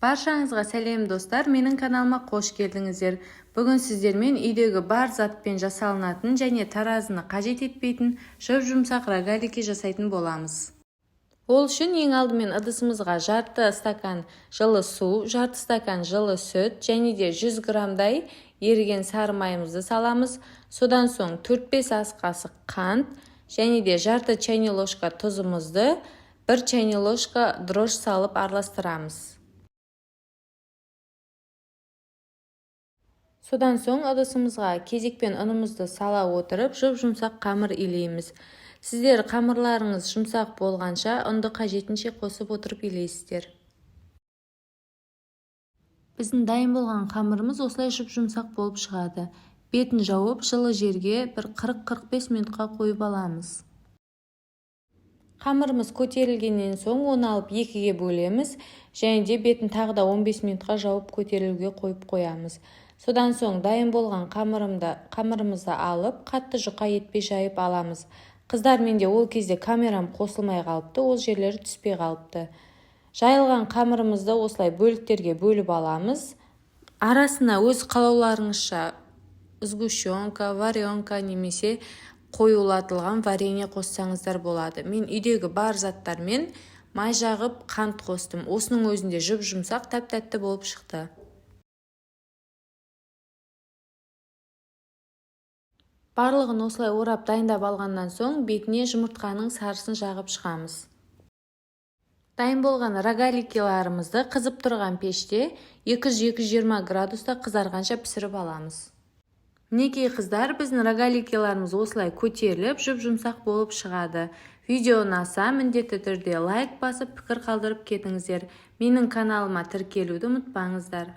Баршаңызға сәлем, достар! Менің каналыма қош келдіңіздер! Бүгін сіздермен үйдегі бар затпен жасалынатын және таразыны қажет етпейтін жұп-жұмсақ рогалики жасайтын боламыз. Ол үшін ең алдымен ыдысымызға жарты стакан жылы су, жарты стакан жылы сүт және де 100 граммдай еріген сары майымызды саламыз. Содан соң 4-5 ас қасық қант және де жарты чайный ложка тұзымызды, 1 чайный ложка дрожж салып араластырамыз. Содан соң ыдысымызға кезекпен ұнымызды сала отырып, жұп-жұмсақ қамыр илейміз. Сіздер қамырларыңыз жұмсақ болғанша ұнды қажетінше қосып отырып илейсіздер. Біздің дайын болған қамырымыз осылай жұп-жұмсақ болып шығады. Бетін жауып, жылы жерге бір 40-45 минутқа қойып аламыз. Қамырымыз көтерілгеннен соң оны алып екіге бөлеміз және де бетін тағы да 15 минутқа жауып, көтерілуге қойып қоямыз. Содан соң дайын болған қамырымызды алып, қатты жұқа етпей жайып аламыз. Қыздар, менде ол кезде камерам қосылмай қалыпты, ол жерлері түспей қалыпты. Жайылған қамырымызды осылай бөліктерге бөліп аламыз. Арасына өз қалауларыңызша сгущенка, варенка немесе қоюлатылған варенье қоссаңыздар болады. Мен үйдегі бар заттармен май жағып, қант қостым. Осының өзінде жұп-жұмсақ, тәп-тәтті болып шықты. Барлығын осылай орап, дайындап алғаннан соң бетіне жұмыртқаның сарысын жағып шығамыз. Дайын болған рогаликиларымызды қызып тұрған пеште 200-220 градуста қызарғанша пісіріп аламыз. Мінекей, қыздар, біздің рогаликиларымыз осылай көтеріліп, жұп-жұмсақ болып шығады. Видео ұнаса, міндетті түрде лайк басып, пікір қалдырып кетіңіздер. Менің каналыма тіркелуді ұмытпаңыздар.